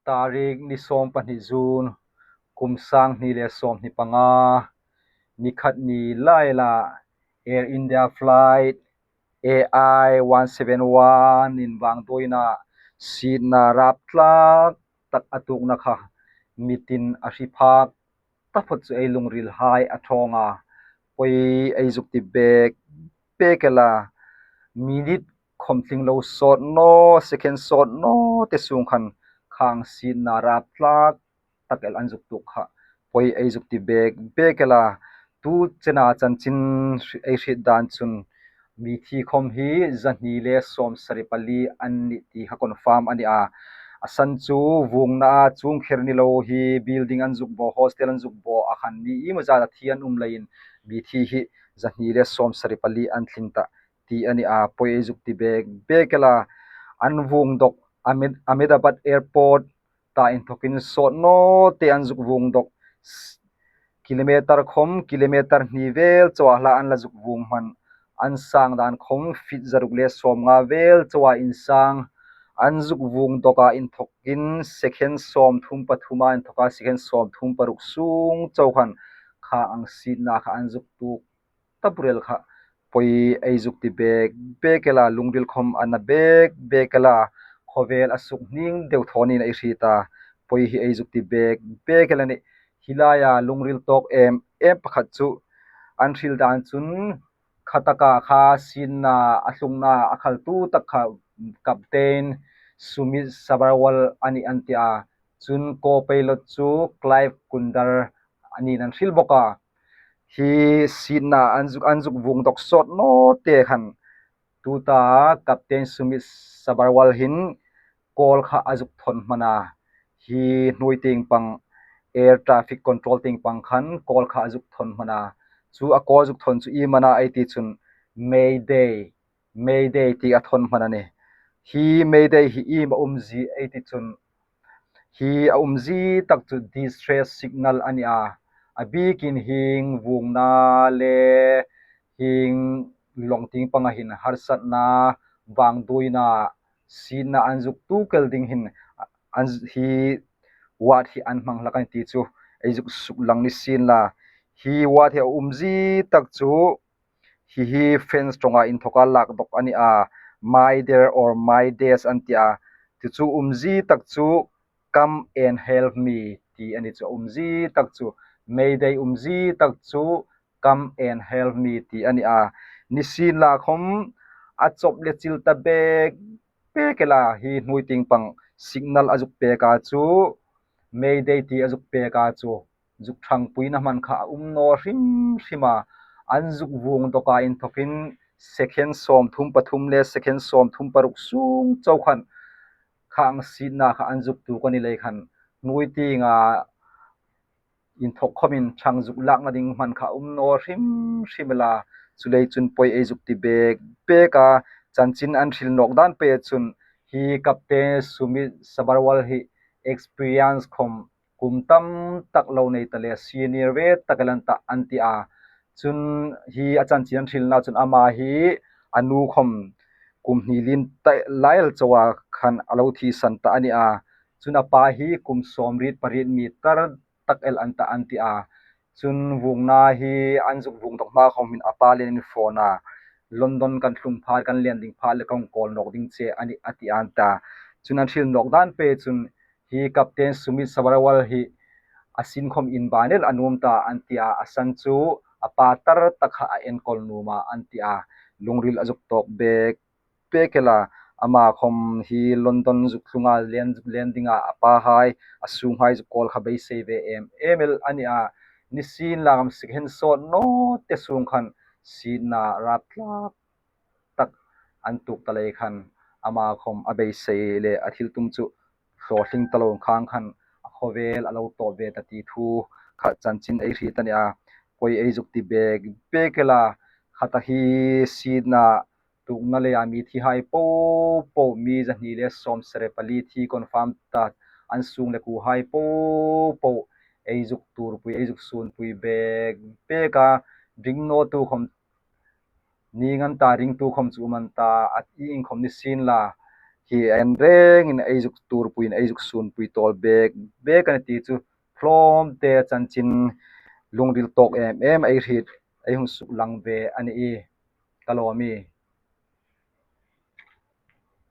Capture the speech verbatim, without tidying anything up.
Tarik ni sawm pahni June, kum sang hni le sawm hni panga, ni khat ni laia Air India flight A I one seven one in vangduoina sietna rapthlak tak a tuokna kha mitin a hri phak taphot chu ei lungrilhai a ṭhawng a, poi ei zuk ti bek bek el a, minute khawm tling lo sawt naw, second sawt naw te sung khan khang sietna rapthlak tak el an zuk tuok kha, poi ei zuk ti bek bek el a. Tu chena chanchin ei hriet dan chun, mithi khawm hi zahni le sawmsari pali an nih ti kha confirm a ni a. A san chu vuongna a chungkher ni lo hi building an zuk bo, hostel an zuk bo a khan mi iemazat a thi an um leiin mithi hi zahni le sawmsari pali an tling ta ti a ni a, poi ei zuk ti bek bek el a. An vuong dawk Ahmed-, Ahmedabad Airport ta inthokin sawt naw te an zuk vuong dawk. S-, kilometer khawm, kilometer hni vel chauha hla an la zuk vuong hman. An sang dan khawm feet zaruk le sawmnga vel chauha insang. An zuk vuong dawka inthokin second sawmthum pathuma inthoka second sawmthum paruk sung chau khan khang sietna kha an zuk tuok ta bur el kha, poi ei zuk ti bek bek el a, lungril khawm a na bek bek el a, khawvel a suk hning deu thaw niin ei hriet a, poi hi ei zuk ti bek bek el a nih. Hi laia lungril tawk em em pakhat chu an hril dan chun, khataka kha sietna a tlungna a khaltu tak kha Captain Sumit Sabharwal a nih an ti a, chun co-pilot chu Clive Kunder a niin an hril bawk a. Hi sietna an zuk, an zuk vuong dawk sawt naw te khan tuta Captain Sumit Sabharwal hin call kha a zuk thawn hman a. Hi hnuoi tieng pang air traffic control tieng pang khan call kha a zuk thawn hman a. Chu a call zuk thawn chu iem a na ei ti chun, Mayday, Mayday ti a thawn hman a nih. Hi Mayday hi iem a umzie ei ti chun, hi a umzie tak chu distress signal a ni a. A bikin hieng vuongna le hieng lawng tieng panga hin harsatna, vangduoina, sietna an zuk tuok el ding hin an z-, hi word hi an hmang hlak a nih ti chu ei zuk suklang ni sien la. Hi word hi a umzie tak chu hi hi fence ṭawnga inthoka lak dawk a ni a, Mayday or Maydays an ti a. Chu chu umzie tak chu come and help me ti a ni chu, a umzie tak chu, Mayday umzie tak chu come and help me ti a ni a. Ni sien la khawm a chawp le chil ta bek bek el a, hi hnuoi tieng pang signal a zuk pek a chu, Mayday ti a zuk pek a chu, zuk ṭhangpuina hman kha a um naw hrim hrim a. An zuk vuong dawka inthokin second sawmthum pathum le second sawmthum paruk sung chau khan khang sietna kha an zuk tuok a ni lei khan, hnuoi tienga inthok khawmin ṭhang zuk lakna ding hman kha a um naw hrim hrim el a. Chuleiin chun poi ei zuk ti bek bek a, chanchin an hril nawk dan pei chun, hi Captain Sumit Sabharwal hi experience khawm kum tam tak lo nei ta le, senior ve tak el an ta an ti a. Chun hi a chanchin an hrilna chun ama hi a nu khawm kum hni lien ta lai el chauha khan a lo thisan ta a ni a. Chun a pa hi kum sawmriet pariet mi tar tak el an ta an ti a. Chun vuongna hi an zuk vuong dawk hma khawmin a pa le an phone a, London kan tlung phat, kan len ding phat le kan call nawk ding che a nih a ti an ta. Chun an hril nawk dan pei chun, hi Captain Sumit Sabharwal hi a sin khawm inban el a nuom ta an ti a, a san chu a pa tar tak kha a enkawl nuom a an ti a, lungril a zuk tawk bek bek el a, ama khawm hi London zuk tlunga len, len dinga a pa hai, a sunghai zuk call kha beisei ve em em el a ni a. Ni sien la khawm second sawt naw te sung khan sietna rapthlak tak an tuok ta lei khan, ama khawm a beisei le a thiltum chu hlawtling ta lo khang khan a khawvel a lo tawp ve ta ti thu kha chanchin ei hriet a ni a. Poi ei zuk ti bek bek el a, khata hi sietna tuokna leia mi thi hai po po, mi zahni le sawmsari pali thi confirm ta, an sung le kuo hai po po ei zuk tuorpui, ei zuk sunpui bek bek a, ring nawtu khawm ning an ta, ringtu khawm chu um an ta, a ti inkhawm ni sien la, hi a en rengin ei zuk tuorpuiin ei zuk sunpui tawl bek bek a ni ti chu hlawmte chanchin lungril tawk em em ei hriet, ei hung suklang ve a ni i, ka lawm i.